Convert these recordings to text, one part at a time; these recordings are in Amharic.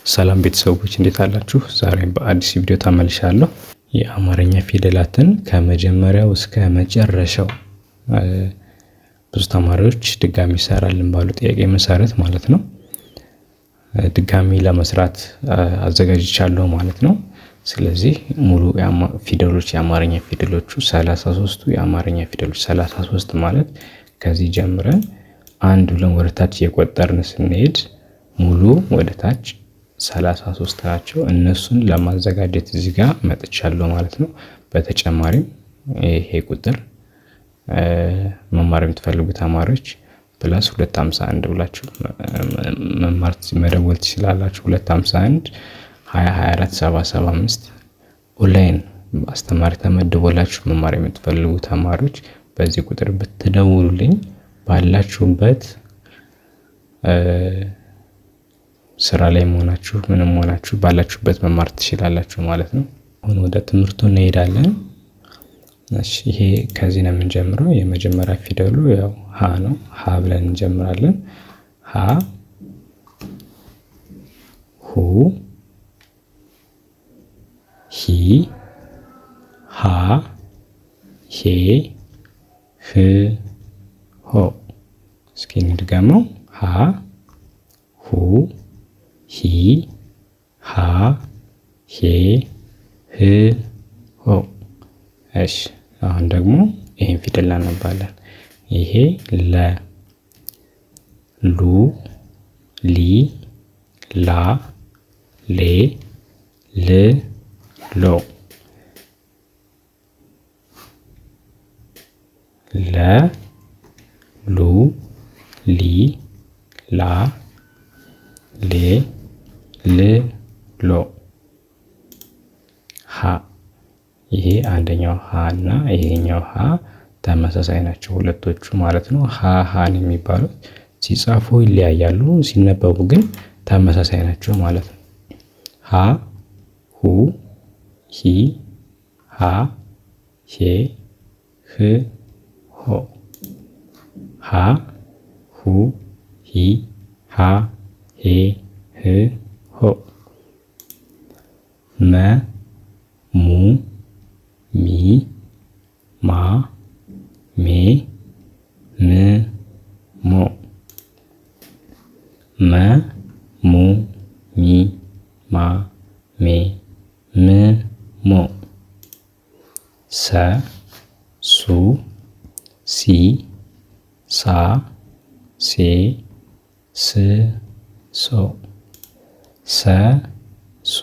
ሰላም ቤተሰቦች እንዴት አላችሁ? ዛሬም በአዲስ ቪዲዮ ተመልሻለሁ። የአማርኛ ፊደላትን ከመጀመሪያው እስከ መጨረሻው ብዙ ተማሪዎች ድጋሚ ይሰራልን ባሉ ጥያቄ መሰረት ማለት ነው ድጋሚ ለመስራት አዘጋጅቻለሁ ማለት ነው። ስለዚህ ሙሉ ፊደሎች የአማርኛ ፊደሎቹ 33ቱ የአማርኛ ፊደሎች 33 ማለት ከዚህ ጀምረን አንድ ብለን ወደ ታች እየቆጠርን ስንሄድ ሙሉ ወደ ታች 33 ናቸው። እነሱን ለማዘጋጀት እዚህ ጋር መጥቻለሁ ማለት ነው። በተጨማሪም ይሄ ቁጥር መማር የምትፈልጉ ተማሪዎች plus 251 ብላችሁ መማር መደወል ትችላላችሁ። 251 20 24 775 ኦንላይን አስተማሪ ተመድቦላችሁ መማር የምትፈልጉ ተማሪዎች በዚህ ቁጥር ብትደውሉልኝ ባላችሁበት ስራ ላይ መሆናችሁ ምንም ሆናችሁ ባላችሁበት መማር ትችላላችሁ ማለት ነው። አሁን ወደ ትምህርቱ እንሄዳለን። እሺ ይሄ ከዚህ ነው የምንጀምረው። የመጀመሪያ ፊደሉ ያው ሀ ነው። ሀ ብለን እንጀምራለን። ሀ ሁ ሂ ሃ ሄ ህ ሆ። እስኪ እንድገመው። ሀ ሁ ሂ ሃ ሄ ህ ሆ። እሺ አሁን ደግሞ ይሄን ፊደል እናነባለን። ይሄ ለ ሉ ሊ ላ ሌ ል ሎ ለ ሉ ሊ ላ ሌ ል ሎ። ሀ ይሄ አንደኛው ሀ እና ይሄኛው ሀ ተመሳሳይ ናቸው ሁለቶቹ ማለት ነው። ሀ ሀን የሚባሉት ሲጻፉ ይለያያሉ፣ ሲነበቡ ግን ተመሳሳይ ናቸው ማለት ነው። ሀ ሁ ሂ ሃ ሄ ህ ሆ። ሀ ሁ ሂ ሃ ሄ ህ ሆ። መ ሙ ሚ ማ ሜ ም ሞ። መ ሙ ሚ ማ ሜ ም ሞ። ሰ ሱ ሲ ሳ ሴ ስ ሶ። ሰ ሱ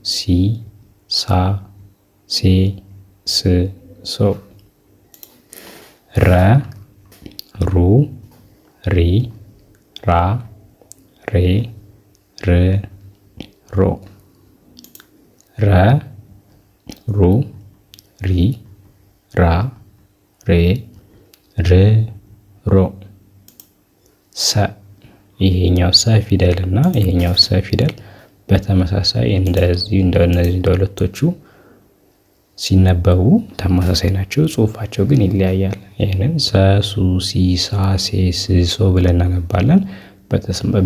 ሲ ሳ ሴ ስ ሶ። ረ ሩ ሪ ራ ሬ ር ሮ። ረ ሩ ሪ ራ ሬ ር ሮ። ሰ ይሄኛው ሰ ፊደል እና ይሄኛው ሰ ፊደል በተመሳሳይ እንደዚህ እንደነዚህ እንደ ሁለቶቹ ሲነበቡ ተመሳሳይ ናቸው። ጽሁፋቸው ግን ይለያያል። ይህንን ሰ ሱ ሲ ሳ ሴ ስ ሶ ብለን እናነባለን።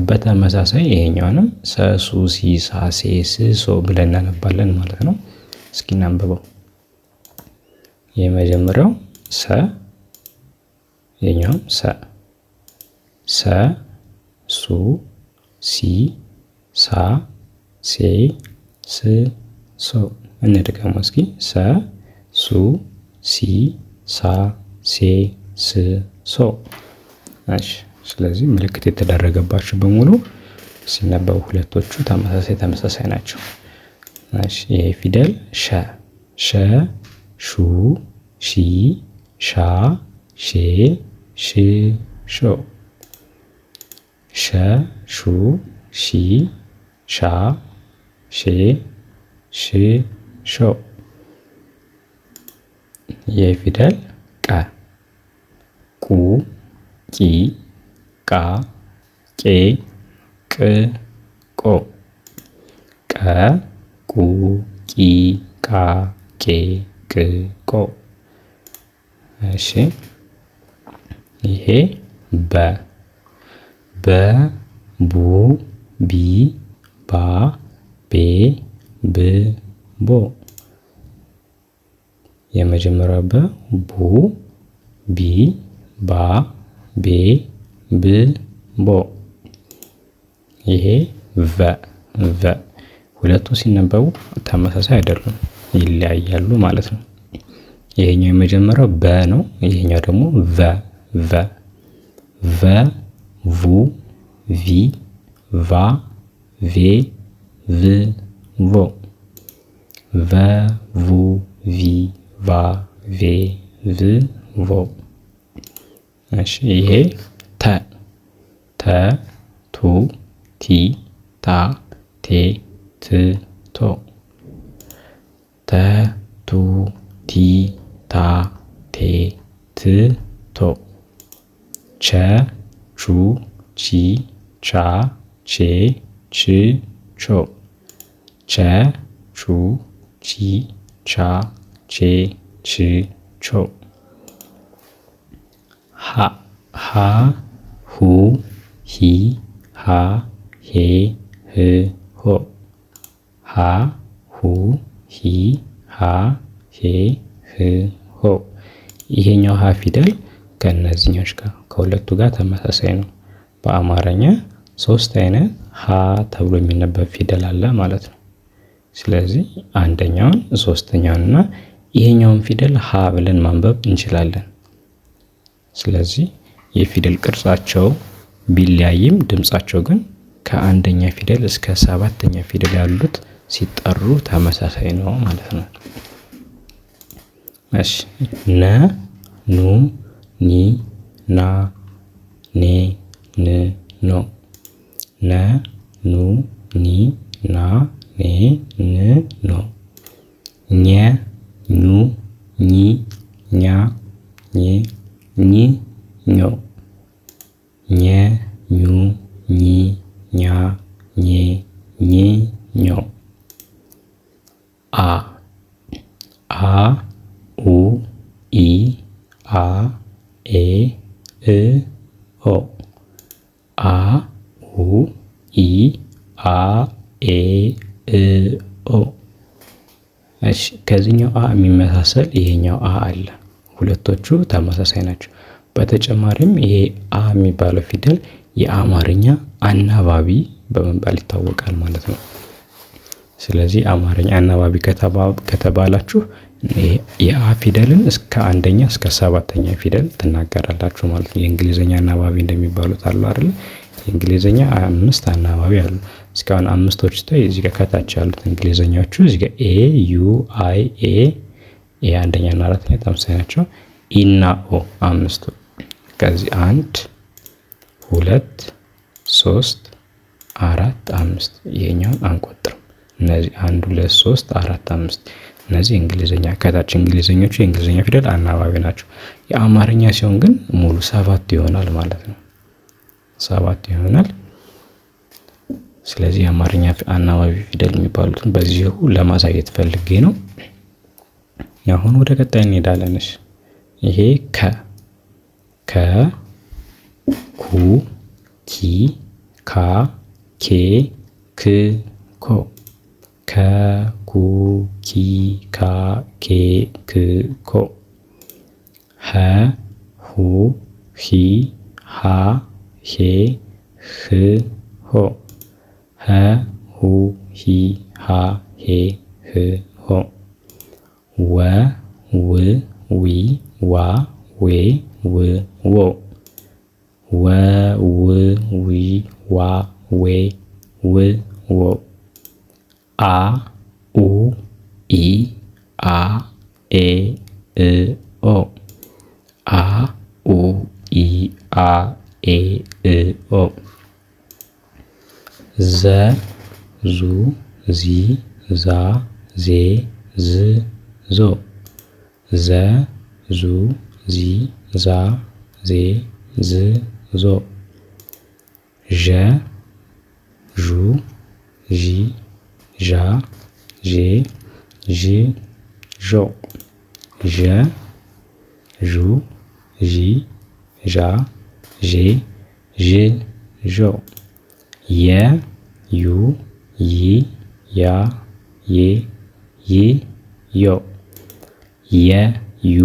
በተመሳሳይ ይሄኛውንም ሰ ሱ ሲ ሳ ሴ ስ ሶ ብለን እናነባለን ማለት ነው። እስኪ እናንብበው። የመጀመሪያው ሰ፣ ይሄኛውም ሰ። ሰ ሱ ሲ ሳ ሴ ስ ሶ። እንድገመው እስኪ። ሰ ሱ ሲ ሳ ሴ ስ ሶ። እሺ ስለዚህ ምልክት የተደረገባቸው በሙሉ ሲነበቡ ሁለቶቹ ተመሳሳይ ተመሳሳይ ናቸው። እሺ ይሄ ፊደል ሸ። ሸ ሹ ሺ ሻ ሼ ሽ ሾ። ሸ ሹ ሺ ሻ ሼ ሽ ሾ። ይህ ፊደል ቀ። ቁ ቂ ቃ ቄ ቅ ቆ። ቀ ቁ ቂ ቃ ቄ ቅ ቆ። እሺ ይሄ በ። በ ቡ ቢ ባ ባ ቤ ብ ቦ። የመጀመሪያው በ ቡ ቢ ባ ቤ ብ ቦ። ይሄ ቨ ቨ። ሁለቱ ሲነበቡ ተመሳሳይ አይደሉም፣ ይለያያሉ ማለት ነው። ይሄኛው የመጀመሪያው በ ነው። ይሄኛው ደግሞ ቨ ቨ። ቨ ቩ ቪ ቫ ቬ ቭ ቮ። ቨ ቩ ቪ ቫ ቬ ቭ ቮ። እሺ ይሄ ተ ተ ቱ ቲ ታ ቴ ት ቶ። ተ ቱ ቲ ታ ቴ ት ቶ። ቸ ቹ ቺ ቻ ቼ ች ቾ። ቸ ቹ ቺ ቻ ቼ ች ቾ። ሃ ሃ ሁ ሂ ሃ ሄ ህ ሆ። ሃ ሁ ሂ ሃ ሄ ህ ሆ። ይሄኛው ሀ ፊደል ከእነዚህኞች ጋር ከሁለቱ ጋር ተመሳሳይ ነው። በአማርኛ ሶስት አይነት ሀ ተብሎ የሚነበብ ፊደል አለ ማለት ነው። ስለዚህ አንደኛውን፣ ሶስተኛውን እና ይሄኛውን ፊደል ሀ ብለን ማንበብ እንችላለን። ስለዚህ የፊደል ቅርጻቸው ቢለያይም ድምጻቸው ግን ከአንደኛ ፊደል እስከ ሰባተኛ ፊደል ያሉት ሲጠሩ ተመሳሳይ ነው ማለት ነው። እሺ ነ ኑ ኒ ና ኔ ን ኖ። ነ ኑ ኒ ና ኔ ን ኖ። ኘ ኙ ኚ ኛ ኜ ኝ ኞ። ኘ ኙ ኚ ኛ ኜ ኝ ኞ። አ አ ኡ ኢ አ ኤ እ ኦ። አ ኡ ኢ አ ኤ እ ኦ። እሺ ከዚህኛው አ የሚመሳሰል ይሄኛው አ አለ። ሁለቶቹ ተመሳሳይ ናቸው። በተጨማሪም ይሄ አ የሚባለው ፊደል የአማርኛ አናባቢ በመባል ይታወቃል ማለት ነው። ስለዚህ አማርኛ አናባቢ ከተባላችሁ የአ ፊደልን እስከ አንደኛ እስከ ሰባተኛ ፊደል ትናገራላችሁ ማለት ነው። የእንግሊዘኛ አናባቢ እንደሚባሉት አሉ አይደል? የእንግሊዘኛ አምስት አናባቢ አሉ። እስካሁን አምስቶች ስታይ እዚህ ጋር ከታች ያሉት እንግሊዘኛዎቹ እዚህ ጋር A U I A A አንደኛ እና አራተኛ ተመሳሳይ ናቸው። E እና O አምስቱ። ከዚህ አንድ፣ ሁለት፣ ሶስት፣ አራት፣ አምስት። ይሄኛውን አንቆጥርም። እነዚህ አንድ፣ ሁለት፣ ሶስት፣ አራት፣ አምስት እነዚህ እንግሊዘኛ ከታች እንግሊዘኞቹ የእንግሊዘኛ ፊደል አናባቢ ናቸው። የአማርኛ ሲሆን ግን ሙሉ ሰባት ይሆናል ማለት ነው። ሰባት ይሆናል። ስለዚህ የአማርኛ አናባቢ ፊደል የሚባሉትን በዚሁ ለማሳየት ፈልጌ ነው። አሁን ወደ ቀጣይ እንሄዳለን። እሺ ይሄ ከ ከ ኩ ኪ ካ ኬ ክ ኮ። ከ ኩ ኪ ካ ኬ ክ ኮ። ሀ ሁ ሂ ሃ ሄ ህ ሆ። ሀ ሁ ሂ ሃ ሄ ህ ሆ። ወ ው ዊ ዋ ዌ ው ዎ። ወ ው ዊ ዋ ዌ ው ዎ። አ ኡ ኢ አ ኤ እ ኦ። አ ኡ ኢ አ ኤ እ ኦ። ዘ ዙ ዚ ዛ ዜ ዝ ዞ። ዘ ዙ ዚ ዛ ዜ ዝ ዞ። ዠ ዡ ዢ ዣ ዤ ዥ ዦ። ዠ ዡ ዢ ዣ ዤ ዥ ዦ። የ ዩ ይ ያ ዬ ይ ዮ። የ ዩ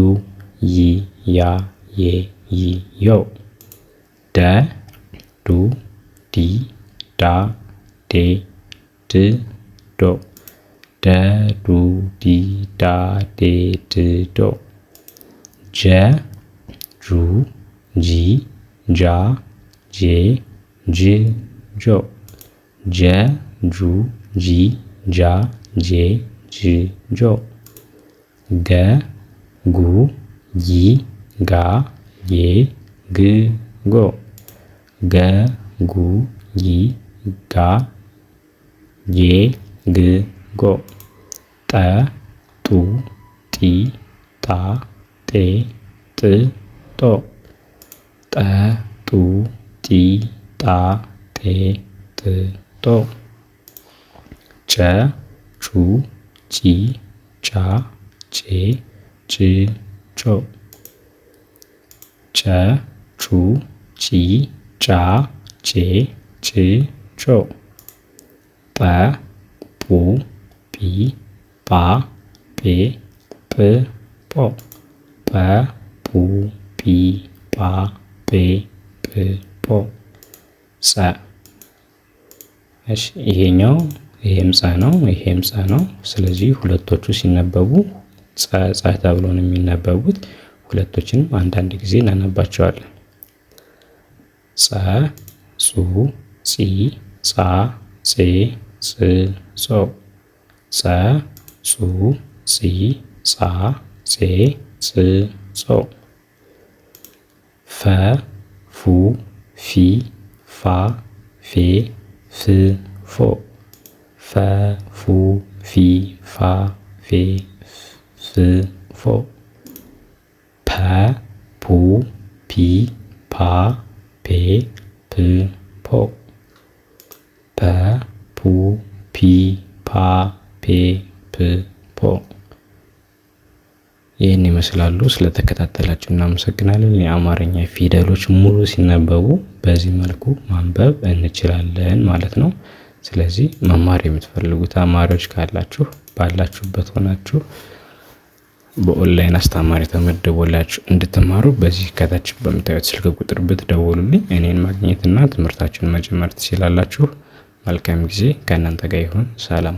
ይ ያ ዬ ይ ዮ። ደ ዱ ዲ ዳ ዴ ድ ዶ። ደ ዱ ዲ ዳ ዴ ድ ዶ። ጀ ጁ ጂ ጃ ጄ ጅ ጆ። ጀ ጁ ጂ ጃ ጄ ጅ ጆ። ገ ጉ ጊ ጋ ጌ ግ ጎ። ገ ጉ ጊ ጋ ጌ ግ ጎ። ጠ ጡ ጢ ጣ ጤ ጥ ጦ። ጠ ጡ ጢ ጣ ጤ ጥ ጦ። ጨ ጩ ጪ ጫ ጬ ጭ ጮ። ጨ ጩ ጪ ጫ ጬ ጭ ጮ። ጰ ጱ ጲ ጳ ጴ ጵ ጶ። ጰ ጱ ጲ ጳ ጴ ጵ ጶ። ጸ። እሺ ይሄኛው ይሄም ጸ ነው፣ ይሄም ጸ ነው። ስለዚህ ሁለቶቹ ሲነበቡ ጸ ጸ ተብሎ ነው የሚነበቡት። ሁለቶችንም አንዳንድ ጊዜ እናነባቸዋለን። ጸ ጹ ጺ ጻ ጼ ጽ ጾ። ጸ ጹ ጺ ጻ ጼ ጽ ጾ። ፈ ፉ ፊ ፋ ፌ ፍ ፎ። ፈ ፉ ፊ ፋ ፌ ፍ ፎ። ፐ ፑ ፒ ፓ ፔ ፕ ፖ። ፐ ፑ ፒ ፓ ፔ ፕ ፖ። ይህን ይመስላሉ። ስለተከታተላችሁ እናመሰግናለን። የአማርኛ ፊደሎች ሙሉ ሲነበቡ በዚህ መልኩ ማንበብ እንችላለን ማለት ነው። ስለዚህ መማር የምትፈልጉ ተማሪዎች ካላችሁ ባላችሁበት ሆናችሁ በኦንላይን አስተማሪ ተመድቦላችሁ እንድትማሩ በዚህ ከታች በምታዩት ስልክ ቁጥር ብትደውሉልኝ እኔን ማግኘትና ትምህርታችሁን መጀመር ትችላላችሁ። መልካም ጊዜ ከእናንተ ጋር ይሁን። ሰላም።